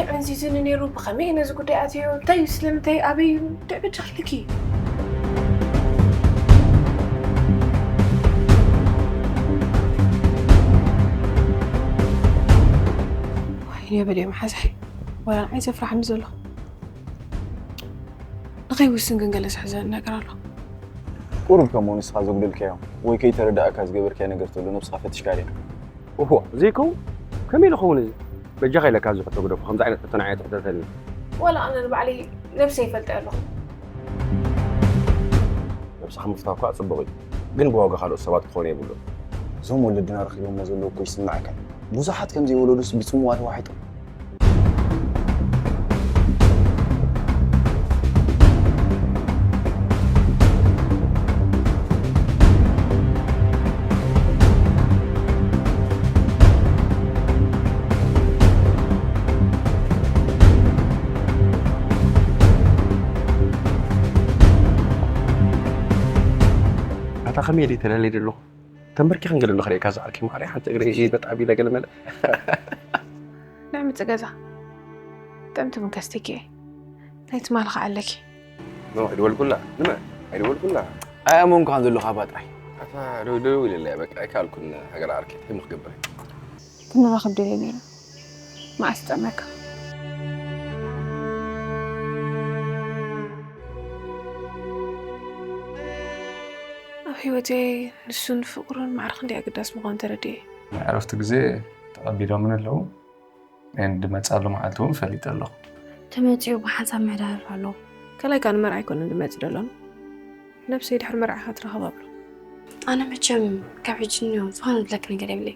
ዕንዚዝኒ ነይሩ። ብኸመይ ነዚ ጉዳይ ኣትዮ? እንታይ እዩ? ስለምንታይ? ኣበይ እዩ? እንታይ በጃ ኣለኪ? ወይኔ በል መሓዛይ፣ ወላ ንዓይ ዘፍርሓኒ ዘሎ። ንኸይውስን ግን ገለ ዝሕዘኒ ነገር ኣሎ። ቁሩብ ከሞ ንስኻ ዘጉደልካዮ ወይ ከይተረዳእካ ዝገበርካዮ ነገር ተሎ ነብስኻ ፈትሽካ ዲኻ? እዋ፣ ዘይከውን? ከመይ ኢሉ ኸውን እዚ? በጃኻ ኢለካ እዚ ሕቶ ግደፎ፣ ከምዚ ዓይነት ሕቶ ንዓይ ኣይትሕተተኒ። ዋላ ኣነ ንባዕለይ ነብሰይ ይፈልጠ ኣለኹ። ነብስኻ ምፍታው እኳ ጽቡቕ እዩ፣ ግን ብዋጋ ካልኦት ሰባት ክኾን የብሉን። እዞም ወለድና ረኺቦሞ ዘለዉ እኮ ይስምዓካ። ብዙሓት ከም ዘይወለዱስ ብጽምዋ ተዋሒጦም። ኣታ ከመይ ኢለ ተላልየ ዘለኹ? ተንበርኪኸን ገለ ንኽርእየካ ዝዓርከይ ማዕረይ፣ ሓንቲ እግረይ ሂድ መጣ ቢለ ገለ መለ። ንዕምፂ ገዛ። ጥዕምቲ ምንከስቲኪ እየ። ናይ ትማሊ ከዓ ኣለኪ። ኖ፣ ኣይደወልኩላ። ንመ? ኣይደወልኩላ። ኣየኣመንኩኻን ዘለኹ ኣባ ጥራይ። ኣታ ደው ደው ኢለለያ፣ በቃ ኣይከኣልኩን። ሃገር ዓርከይ፣ እንታይ እሞ ክገብር? ክንራኸብ ደልየ ነይረ። መዓስ ጠመካ? ኣብ ህይወተይ ንሱን ፍቕሩን ማዕረ ክንደይ ኣገዳሲ ምዃኑ ተረዲኤ። ናይ ዕረፍቲ ግዜ ተቐቢሎምን ኣለዉ። እን ድመጽኣሉ መዓልቲ እውን ፈሊጠ ኣለኹ። ተመጺኡ ብሓንሳብ ምሕዳር ኣለዎ። ከላይ ካን መርዓ ኣይኮነን ድመጽእ ደሎን። ነብሰይ ድሕሪ መርዓኻ ትረኸብ ኣብሎ። ኣነ መቸም ካብ ሕጂ ንዮም ዝኾነ ዝብለኪ ነገር የብለይ።